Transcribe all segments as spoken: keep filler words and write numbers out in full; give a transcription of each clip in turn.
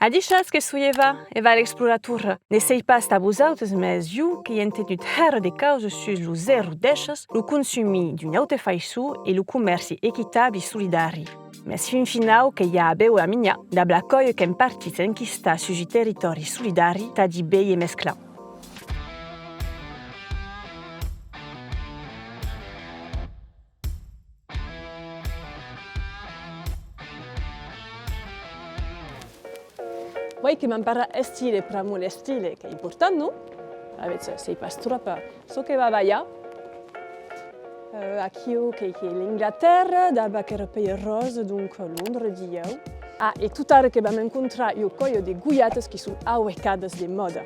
Adishatz, que soi Eva, Eva l'exploratora. Ne sei pas tà vosautes, mès jo qu'èi entenut hèra de causas sus lo zèro dèchas, lo consumir d'ua auta faiçon e lo comèrci equitable e solidari. Mès fin finau que i a a béver a minjar dab la còlha qu'èm partits enquistar sus un territòri solidari tà di béver e mesclar. Uei que m'an parlat estile, pr'amor l'estile qu'ei important, non? Alavetz, sei pas tròp çò que va balhar. Euh, aquiu qu'ei, qu'ei l'Anglatèrra, dab aquera pèira ròsa, donc Londres, dilhèu. Ah, e totara que vam encontrar ua còlha de gojatas qui son auecadas de mòda.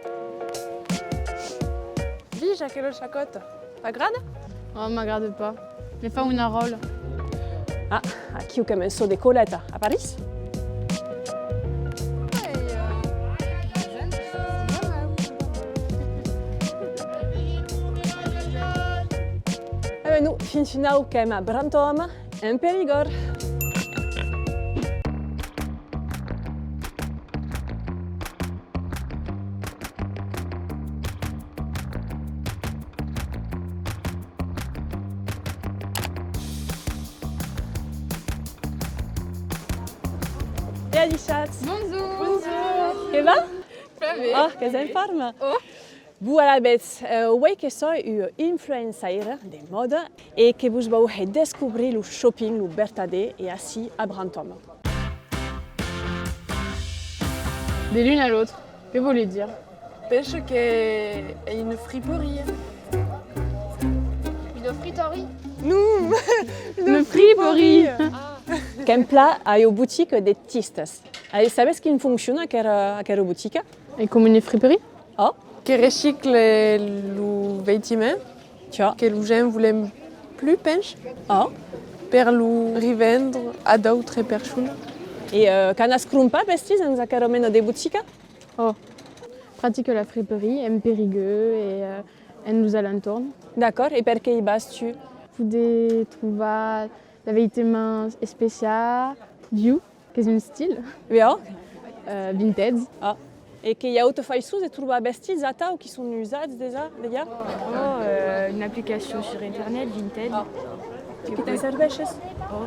Vise aquela chacòta. T'agrada? Oh, m'agrada pas. Me fa una ròla. Ah, aquiu qu'èm en çò de Coleta, a París. E ben non, fin finau qu'èm a Brantòma, en Perigòrd. E adishatz! Bonjour! Bonjour! Que va? Plan ben. Oh, qu'ès en forma? Oh! Bon, alavetz, euh, uei que soi ua influençaira de mòda e que vos vau hèr descobrir lo shopping, lo vertadèr, e ací a Brantòma. De l'une à l'autre, que vòli dire? Pense que ei una friperia. Una fritoria? Non! Una friperia! Qu'èm plan a ua botica de tistas. E sabes quin fonciona aquera, aquera botica? Ei coma una friperia? Oh. Que recicle lo veitiment, que lo gent volen plus, pense, oh, per lo revendre a d'autres personas. E, euh, qu'anatz crompar vestits dens aquera mena de botica? Oh, practique la friperie en Perigueux e, euh, en los alentorns. D'acòrd, e perqué i vas tu? Poder trobar d'aveitiment especial, viu. Qu'es un estil. Viu. Euh, Vinted. Ah. E que i a auta faiçon de trobar vestits atau qui son usats dejà, dejà? Oh, euh, una aplicacion sur internet, Vinted. Ah. Que te'n serveixes? Oh.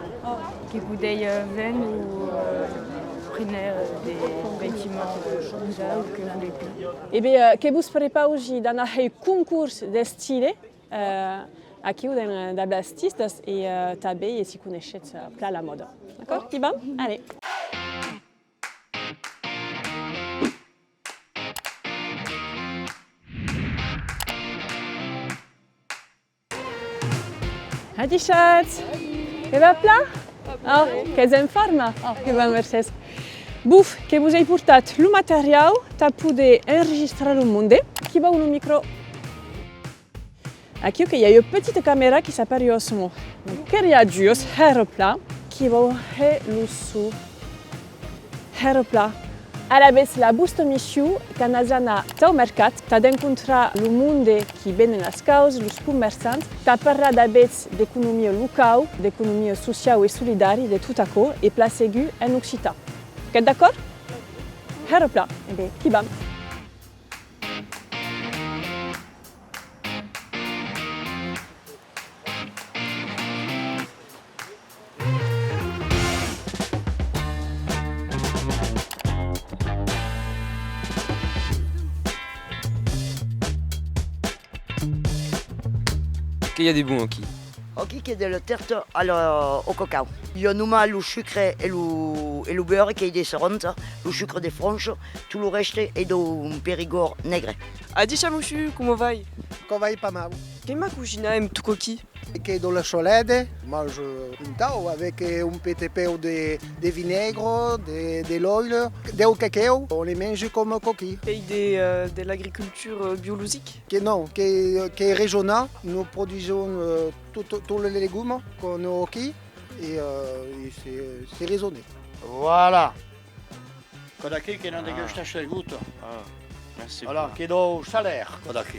Que podei, euh, vendre o, euh, prene, euh, de vestits, euh, usats o que volei plus. E ben, euh, que vos prepausi d'anar hèr concors d'estile. Euh, aquiu dab las tistas e, euh, tanben, e si coneishetz, euh, plan la mòda. D'acòrd? I vam? Allez! Adishatz! Que va plan? Oh, qu'ès en forma? Oh, que va, mercés. Buf, que vos ei portat lo materiau tà poder enregistrar lo monde. Qui vòu lo micro? Aquiu que i a ua petita camèra qui s'apariá a çò. Qu'i a duas, hèra plan, qui vau hèr lo son. Hèra plan. Alavetz, la vòsta mission, qu'anatz anar tau mercat, tà d'encontrar lo monde qui venen las causas, los comerçants, tà parlar davetz d'economia locau, d'economia sociau e solidari, de tot aquò, e plan segur en occitan. Qu'ètz d'acòrd? Hèra plan. E ben, qu'i vam. Qué i a de bon aquí? Aquí qu'ei de la tèrta a la, au cacau. I a nonmàs lo sucre e lo, e lo beurre qu'ei de Saronta, lo sucre de França, tot lo rèste ei dau Perigòrd negre. Adishatz, mossur, coma vai? Quò vai pas mau. Qué m'ac cosinam tot quò aquí? Qu'ei de la salada, mange un tau, avec, euh, un petit peu de, de vinaigre, de, de l'huile, dau cacau, on les mange comme coquilles. Qu'ei de, euh, de l'agriculture, euh, biologique? Que non, que, qu'ei regional, nous produisons, euh, tout, tous les légumes qu'on a aquí et, euh, et c'est, c'est raisonné. Voilà. Quò d'aquí que n'an de gustar segur. Ah, merci. Voilà, que dau Salèr, quò d'aquí.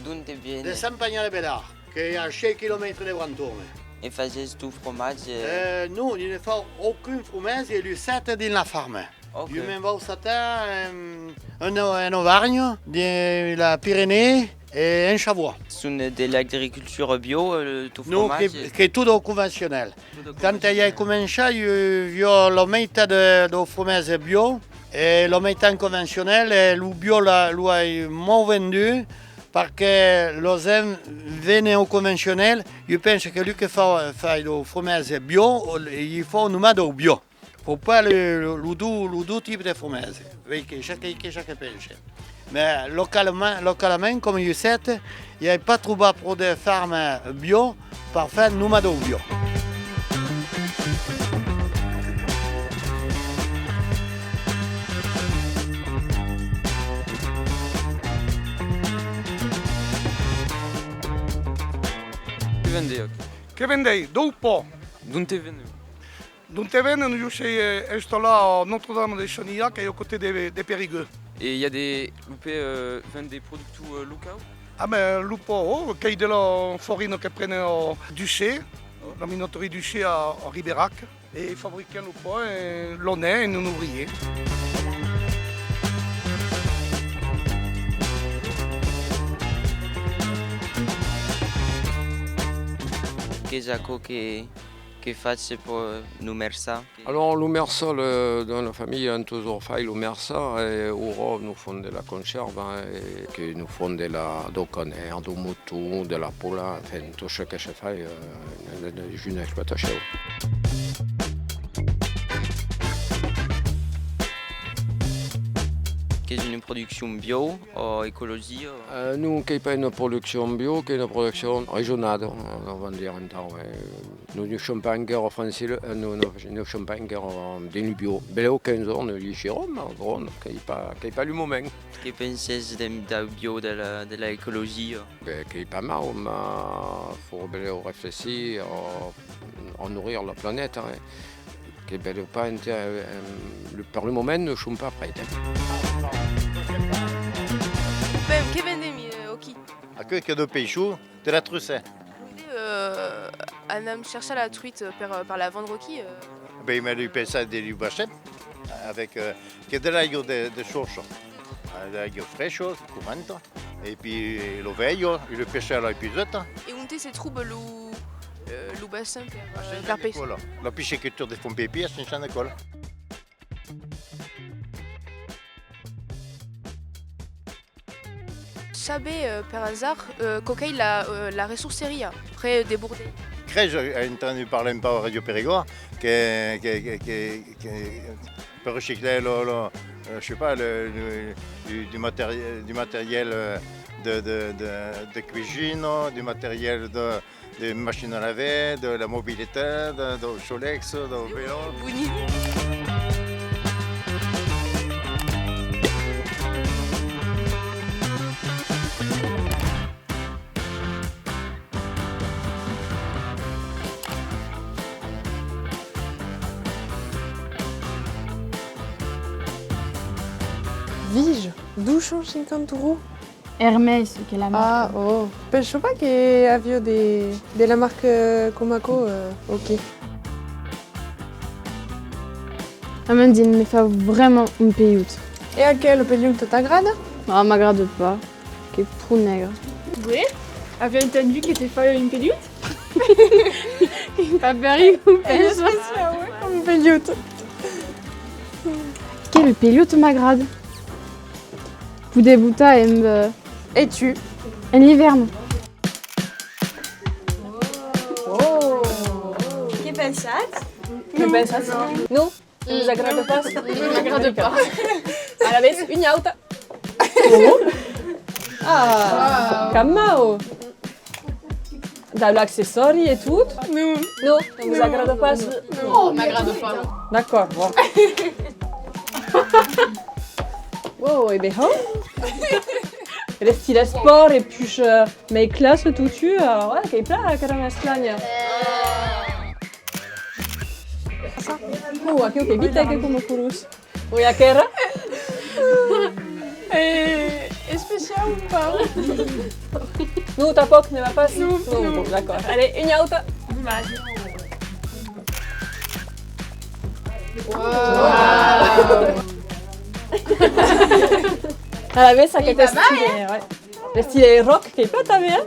D'onte viene? De Sant Panièr de Belarn, qu'ei a sièis quilomètres de Brantòma. E fases tu fromatge? Euh, non, i ne fau aucun fromatge e lu sète dins la farma. Ok. Ieu me'n vau satar en, en, en Auvergne, dins las Pirenèas e en Savoie. Son de l'agricultura bio, eh, lo ton fromatge? Non, qu'es, qu'es tot au convencional. Tot au convencional. Quand ai començat, ieu aviá la meitat de, dau fromatge bio e la meitat convencional, e lo bio la, lo ai mau vendut, perque las gents venen au convencional, ieu pensi que lu que fa, fai dau fromatge bio, i fau nonmàs dau bio. Fau pas lo, lo, lo dos, lo dos tipes de fromatge, vei que chacun, que chacun pense. Mas localament, localament, coma ieu sèti, i ai pas trobat pro de farma bio per far nonmàs dau bio. Que vendètz? Que vendètz? Dau pan. D'onte venètz? D'onte venètz? Ieu soi, eh, installat a Notre-Dame de Chanilhac, qu'es au costat de, de Periguers. E i a de, lo pan, eh, ven de productors, eh, locaus? Ah ben, lo pan, ò, qu'es de la farina que prenèm a Ducé, la minoteria Ducé a, a Riberac, e fabriquèm lo pan, eh, l'òme e un obrièr. Qu'es aquò que, que fas per lo merçar? Alors, lo merçar, le, dans la familha, an totjorn fait lo merçar, e aura nos fam de la consèrva, e que nos fam de la, dau canèr, dau moton, de la pola, enfin, tot çò que se fai, euh, dins una explotacion. Qu'es una produccion bio o ecologia? Euh, non, qu'es pas una produccion bio, qu'es una produccion raisonada, on va dire, entau, eh, Nos ne som pas encara francilh, eh, nos, nos, nos som pas encara dins lo bio. Benlèu qu'un jorn nos i siram, mas bon, qu'es pas, qu'es pas lo moment. Que penses de, dau bio, de la, de l'ecologia? Ben, qu'es pas mau, mas fau benlèu reflechir a, a norir la planeta, eh. Que benlèu pas enter-, eh, lo, per lo moment nos som pas prèsts, eh. Ben, que vendèm, eh, aquí? Aquò qu'es de peisson. De la trucha. L'idèa, euh, anam cherchar la truita per, per la vendre aquí, euh. Ben, mas lu pensam de lu bassem, avec, euh, que de l'aiga de, de sorsa, euh, de l'aiga frescha, correnta, e pi, euh, la velha, e lu pessam a la piseta. E onte se tròba lo, euh, lo bassin per, euh, per pes-, la piscicultura de Fontpepin, a cinc cents de còl. Sabes, euh, per azard, euh, quò qu'es la, euh, la ressorceria, près de Bordelh? Crese, ai entendut parlar un pauc a Radio Périgord, que, que, que, que, que per reciclar lo, lo, euh, je sais pas, le, le, du, du matéri-, du matériel, euh, de, de, de, de cuisine, du matériel de, de machine à laver, de la mobilité, de, dau Solex, dau velo. Bonic. Vige, dos cents cinquanta euros. Hermès, qu'es la marca. Ah, ò. Pensi pas que aviá de, de la marca, euh, coma aquò, euh, ok. A mi, me fa vraiment un pelhut. E aquel pelhut t'agrada? Ah, m'agrada pas. Qu'es pro negre. Oui, aviá entendut que te fa un pelhut. Pas per ieu, pensi. Especiau, oui, un pelhut. Que lo pelhut m'agrada. Poder botar en, euh, e tu? En ivèrn. Oh! Que pensatz? Que pensatz? Non? Nos agrada pas? Non, m'agrada pas. Alavetz, una auta. Ah, cap mau. Dab l'accessòri e tot? Non. Non, non vos agrada pas? Non. Oh, m'agrada pas. D'acòrd, bon. Wow, e ben, oh. L'estil espòrt e puish, euh, mei classe, totun, euh, ouais, qu'es plan aquela mesclanha. Oh, aquò qu'es vitèc coma colors. Oui, aquera. Eh, especiau un pauc. Non, tanpòc, ne va pas? Non, non. Bon, d'acòrd. Allez, una auta. Vas-y. Alavetz, aqueste estil, ouais. L'estil rock qu'ei plan tanben, eh?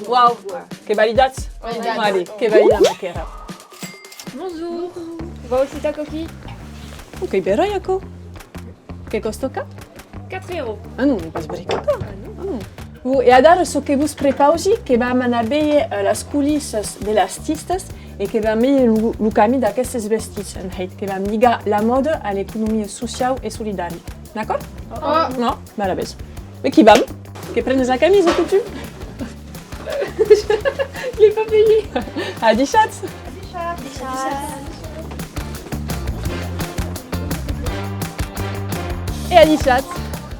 Uau, que validatz? Validat. Allez, que validam aquera. Bonjour. Vau citar coquille. Oh, qu'ei beròi aquò. Que còsta cap? Quatre euros. Ah non, n'ei pas bricat. Ah non. Ah non. Bon, e adara çò que vos prepausi, que vam anar véder, eh, las colissas de las tistas e que vam véder lo, lo camin d'aquestes vestits, en hèit, que vam ligar la mòda a l'economia sociau e solidària. D'acòrd? Oh. Non? Alavetz. E qu'i vam? Que prenes la camisa, totun? L'ai pas payé. Adishatz! Adishatz! E adishatz!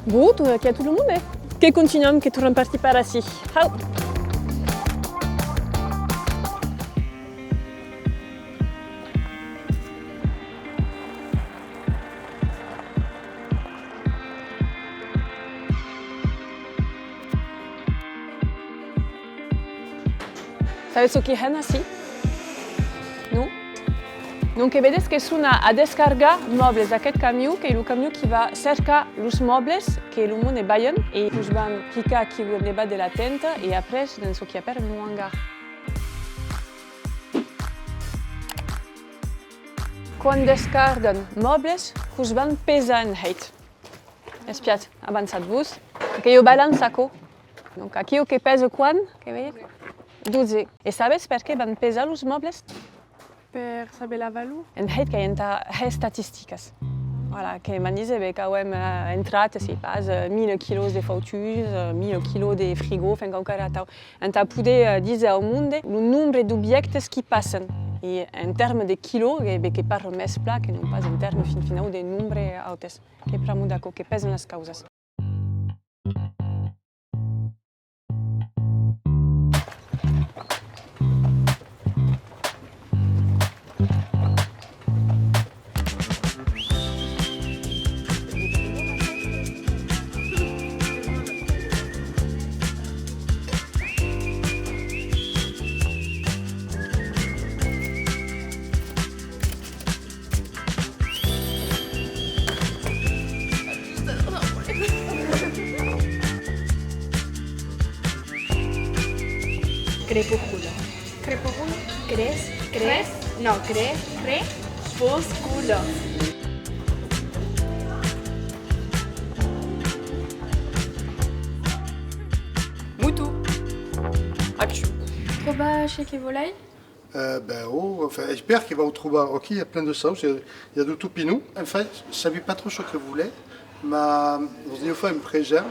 Bon, tot aquí a tot lo monde. Que continuam, que tornam partir per ací. Hau! Sabetz çò qui hèn ací? Non? Donc, que vedetz que son a, a descargar mòbles d'aqueth camion, qu'ei lo camion qui va cercar los mòbles que lo monde balhan e los van picar aquiu en debat de la tenta e après, dens çò qui apèran lo hangar. Quan descargan mòbles, que'us van pesar en hèit. Espiatz, avançatz-vos. Qu'ei ua balança, aquò. Donc, aquiu que pesa quant? Que vei? Dotze. E sabetz perqué van pesar los mòbles? Per saber la valor. En hèit, qu'ei entà hèr estatisticas. Voilà, que van díser, ben, qu'avem, eh, entrat, sei pas, eh, mila quilòs de fautuns, eh, mila quilòs de frigo, enfin, quauquarren atau. Entà poder, eh, díser au monde lo nombre d'objèctes qui passan. E en tèrmes de quilò, eh ben, que parla mès plan que non pas en tèrmes fin finau de nombre autes. Qu'ei pr'amor d'aquò que pèsan las causas. Crepuscula. Crepuscula. Cres, cres, non, cre, cre, puscula. Mutu. Aciu. Trobar çò que volèi. Eh, ben, ò, enfin, espèri que vau trobar. Aquí i a plen de sauces, i a, i a de topinons. Enfin, sabi pas tròp çò que volèi, mas vos n'i fau un present,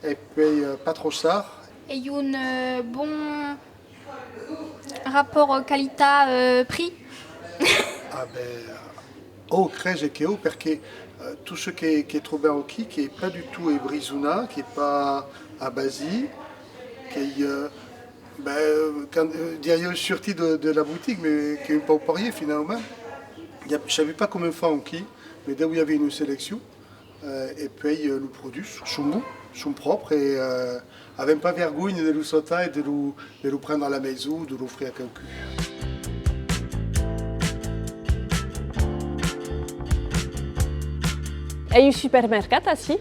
e puèi, eh, pas tròp char. Ei un, eh, bon rapòrt qualitat, eh, prix? Ah ben, ò, crese que ò, perque, eh, tot çò que, que trobam aquí, qu'ei pas du tout embrisonat, qu'ei pas abasi, qu'ei, eh, ben, quand, eh, diriái sortit de, de la botica, mas qu'ei un pauc parièr, finalament. I a, sabi pas coma fan aquí, mas deu i aver una seleccion. Eh, e puèi, eh, los produchs son bons, son pròpres e, eh, avèm pas vergonha de los sautar e de los, de los prendre a la maison, de l'ofrir a quauqu'un. Ei un supermercat ací?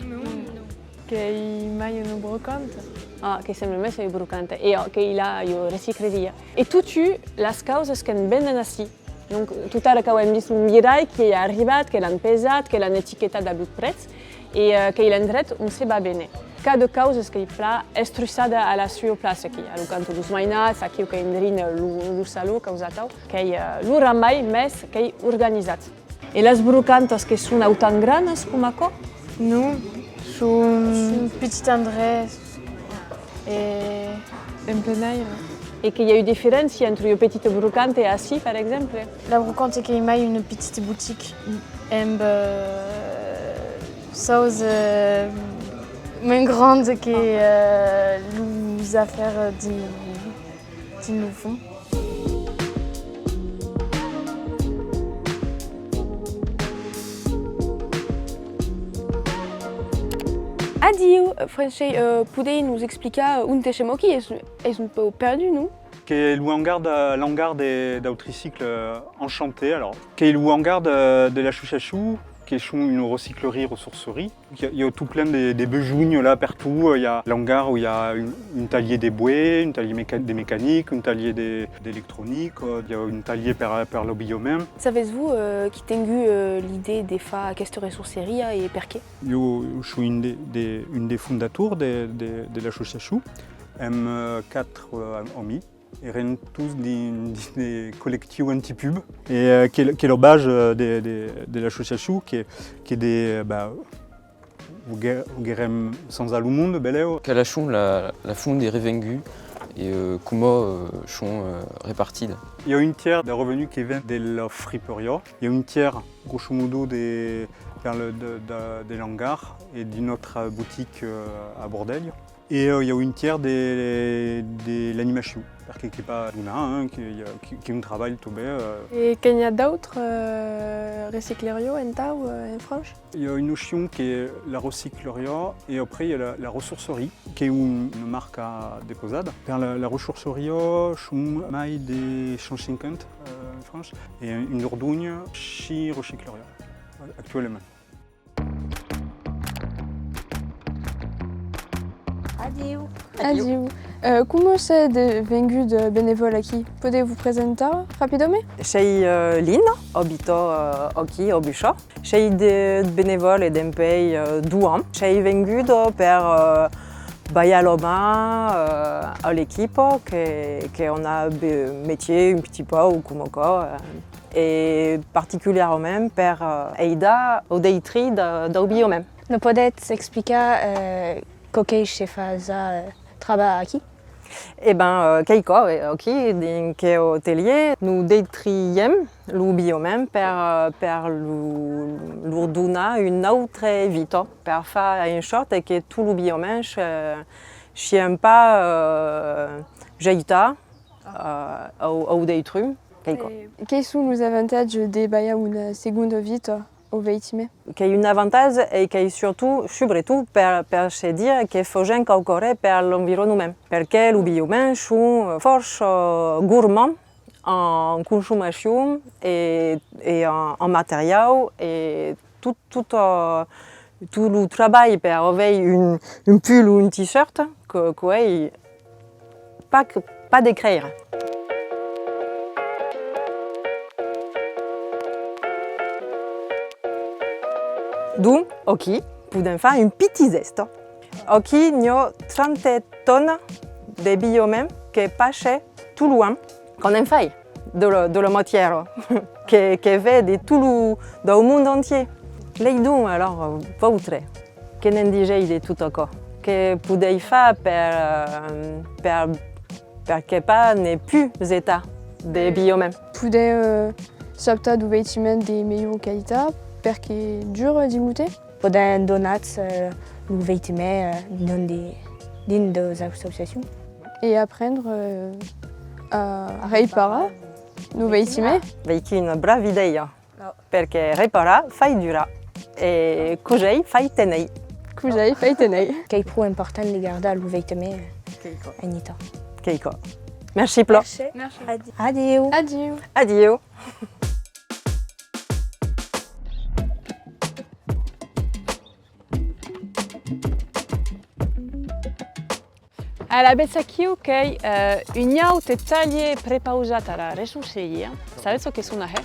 Non, non. Qu'ei mai una brocanta. Ah, que sembla mès ua brocanta. E òc, qu'ei la, ua recicleria. E totun las causas que'n venden ací. Donc, totara qu'avem vist lo miralh qui ei arribat, que l'an pesat, que l'an etiquetat dab lo prètz, e, eh, qu'ei l'endret on se va véner. Cada causa qu'ei plan estruçada a la sua plaça, qu'ei a lo canton deus mainats, aquiu qu'ei en drin lo, lo salon, causas atau, qu'ei, eh, lo rambalh, mès qu'ei organizat. E las brocantas que son autant granas coma aquò? Non, son petit endrech. E en plen aire. E que i a ua diferéncia entre ua petita brocanta e ací, per exemple? La brocanta qu'ei mai una petita botica emb, eh, sauces, eh, mens grandes que, eh, los afèrs dins, dins lo fons. Adiu, Francés, eh, podètz nos explicar onte sèm aquí? Es, es un pauc perdut, non? Qu'ei lo hangar de, l'hangar de, dau tricicle, euh, Enchanté, alors. Qu'ei lo hangar de, de l'associacion, que son una recicleria-ressourceria. I a, i a tot plen de, de besonhs là pertot. I a l'hangar ont i a un, un talhier de bois, un talhier meca-, de mecanic, un talhier de, d'electronic, euh, i a un talhier per, per l'abilhament. Sabes-vos, euh, qui tenguèt, euh, l'idèa de far aquesta ressourceria e perqué? Jo, jo soi un de, de, un de fondators de, de, de l'associacion. Èm, euh, quatre, euh, amics. Èrem tots dins, dins de collectius antipub. E, euh, qu'ei, qu'ei la base, euh, de, de, de l'associacion, que, que de, euh, bah, voguèrem sanzar lo monde, belèu. Quala son la, la font de revenguts e, euh, coma, euh, son, euh, repartidas? I a un tièrs de revenguts que ven de la friperia, i a un tièrs, grosso modo, de, per le, de, de, de l'hangar e d'una autra botica, euh, a Bordelha. E, euh, i a un tièrs de, de l'animacion, perque qu'ei pas donat, hein, que i a, que, qu'ei un trabalh tanben, euh. E que n'i a d'autras, euh, reciclerias entau, euh, en França? I a una nocion qu'ei la recicleria, e après i a la, la ressourceria, qu'ei un, una marca depausada. Per la, la ressourceria son mai de cent cinquanta, euh, en França, e en Dordonha, sièis reciclerias, actualament. Adiu. Adiu. Euh, coma sètz venguts benevòls aquí? Podètz vos presentar rapidament? Sèi, euh, Lina, abita, euh, aquí, a Buchas. Sèi de, benevòla dempuèi, euh, dos ans. Sèi venguda per, euh, balhar la man, euh, a l'equipa que, que on a be-, metièt un pitit pauc coma aquò, euh. E particularament per, eh, aidar au dei tri de, dau bilhament. Nos podètz explicar, eh, çò qu'ei se fasiá, eh, trabalhar aquí? E ben, eh, qu'ei aquò, eh, aquí, dins queu atelier, nos dei triem lo bilhament per, eh, per lo, lor donar una autra vita, per far en sòrta que tot lo bilhament, eh, sian pas, eh, jeitat, eh, au, au dei trum. Qu'ei aquò. E quai son los avantatges de balhar una segonda vita au veitiment? Qu'ei un avantatge e qu'ei surtot, subretot, per, per se dire que fasèm quauqua ren per l'environament, perque lo bilhament son fòrça gormands en consomacion e, e en, en materiau e tot, tot, eh, tot lo trabalh per aver un, un pull o un t-shirt, que, qu'ei pas, pas de creire. Donc, aquí, podèm far un pitit gèste. Aquí, n'i a trenta tonas de bilhament que passa tot lo an. Quò ne'n fai de la, de la matièra que, que ven de tot lo, dau mond entièr. Lei donc, alors, vautres, que ne'n disètz de tot aquò? Que podètz far per, eh, per, perque pas ne pus getar de bilhament? Podèm, eh, s'aptar dau veitiment de melhor qualitat, perque dura dins lo temps. Podèm donar, eh, lo veitiment, eh, dins de, dins deus associacions. E aprendre, eh, a reparar lo veitiment. Veiquí una brava idèia, perque reparar fai durar e cosèr fai téner. Cosèr fai téner. Qu'ei pro important de gardar lo veitiment en etat. Qu'ei aquò. Merci plan. Merci. Adiu. Adiu. Adiu. Alavetz aquiu qu'ei, eh, un aute talhier prepausat a la ressorceria. Sabetz çò que son a hèr?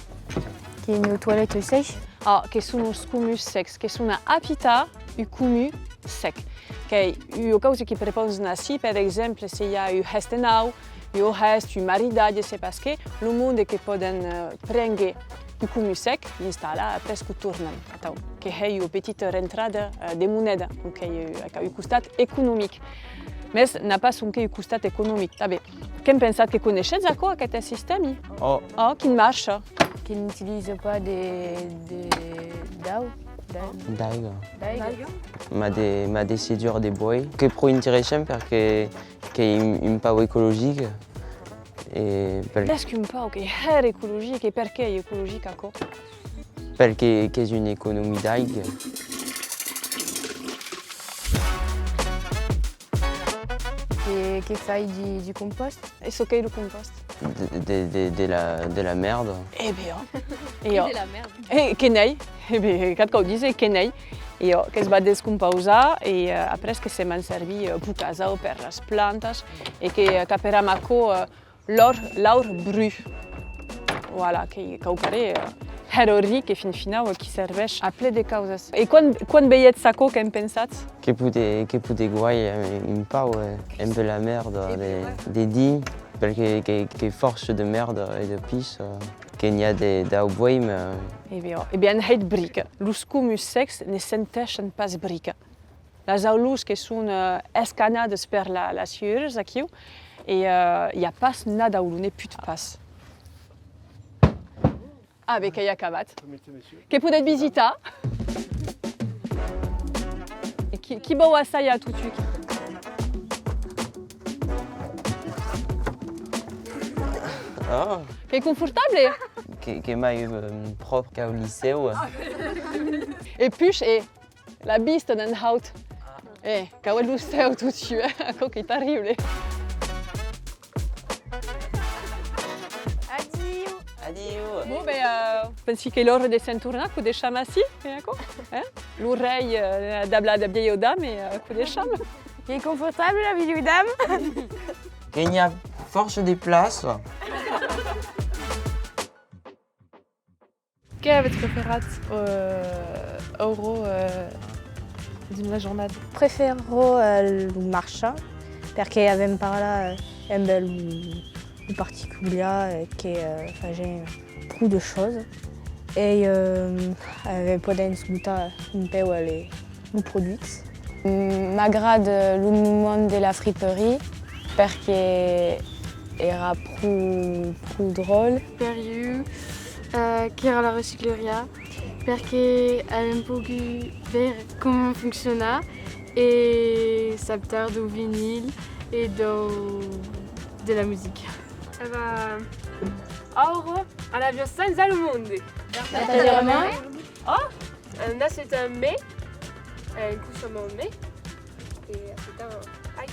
Qu'ei una toilette sèche. Ah, que son los comuns secs, que son a apitar un comun sec. Qu'ei ua causa que prepausan ací, per exemple, se i a un hèste nau, un hèste, un maridatge, se pas qué, lo monde que pòden, eh, prénguer un comun sec, l'installar, après que'u tornan atau. Que hèi ua petita rentrada, eh, de moneda, donc qu'ei, eh, un costat economic. Mès n'a pas sonque un costat economic, tanben. Qu'èm pensat que coneishetz aquò, aqueste sistèmi? Oh. Oh, quin marcha? Que n'utiliza pas de, de, d'au, d'aiga. D'aiga. D'aiga. Mas de, mas de sedur de bois. Qu'ei pro interessant perque qu'ei un, un pauc ecologic. E per... Mès qu'un pauc, qu'ei hèra ecologic, e perqué ei ecologic aquò? Perque qu'es una economia d'aiga. Que E que fai di, di compost? E çò qu'ei lo compost? De, de, de, de la, de la merda. E ben, ò. E ò. E que n'ei? E ben, qu'at cau díser, que n'ei. E ò, que's va descompausar e eh, après que se man servir eh, per casau, per las plantas e que eh, qu'aperam aquò eh, l'òr, l'aur brut. Voilà, que quauquarren eh, hèra ric e fin finau eh, qui serveish a plen de causas. E quan, quan veietz aquò, que'n pensatz? Que pode, que pode guair eh, un pauc eh, embe la merda de, de dins, perque que, que fòrça de merda e de pis eh, que n'i a de, dau boeim eh. E ben, ò, e ben, hèit bric. Los comuns secs ne senteishen pas bric. Las aulors que son eh, escanadas per la, las hueras aquiu, e eh, i a pas nada aulor, ne put pas. Ah, ben qu'ei acabat. Que podetz visitar. E qui, qui vòu assajar totun? Ah, Qu'ei confortable? Que, que mai eh, pròp qu'au licèu. E puish, e la vista d'en haut. E qu'auetz lo cèu totun, eh? Aquò qu'ei terrible. Adiu! Adiu! Bon, ben, eh, pensi qu'ei l'ora de se'n tornar, qu'o deisham ací, e aquò, eh? Lo rei eh, dab la, la vielha dama, e eh, qu'o deisham. Qu'ei confortable la vielha dama? Que n'i a fòrça de plaça. Qué avètz preferat euh, auro euh, dins la jornada? Prefèro euh, lo marcha perque avèm parlat euh, embe lo, lo particuliar euh, que euh, fasiá pro de choses e euh, avèm podèm esgotar un peu euh, les, los produits. M'agrada lo moment de la friperia perque èra pro, pro dròlle. Per ieu, eh, qu'èra la recicleria, perque avèm pogut veire coma fonciona e sabtar dau vinil e dau, de la musica. E ben, auro, alaviá sensa lo monde. Vertadièrament? Oh! En achetant mai, en consommant mai, e achetant mai.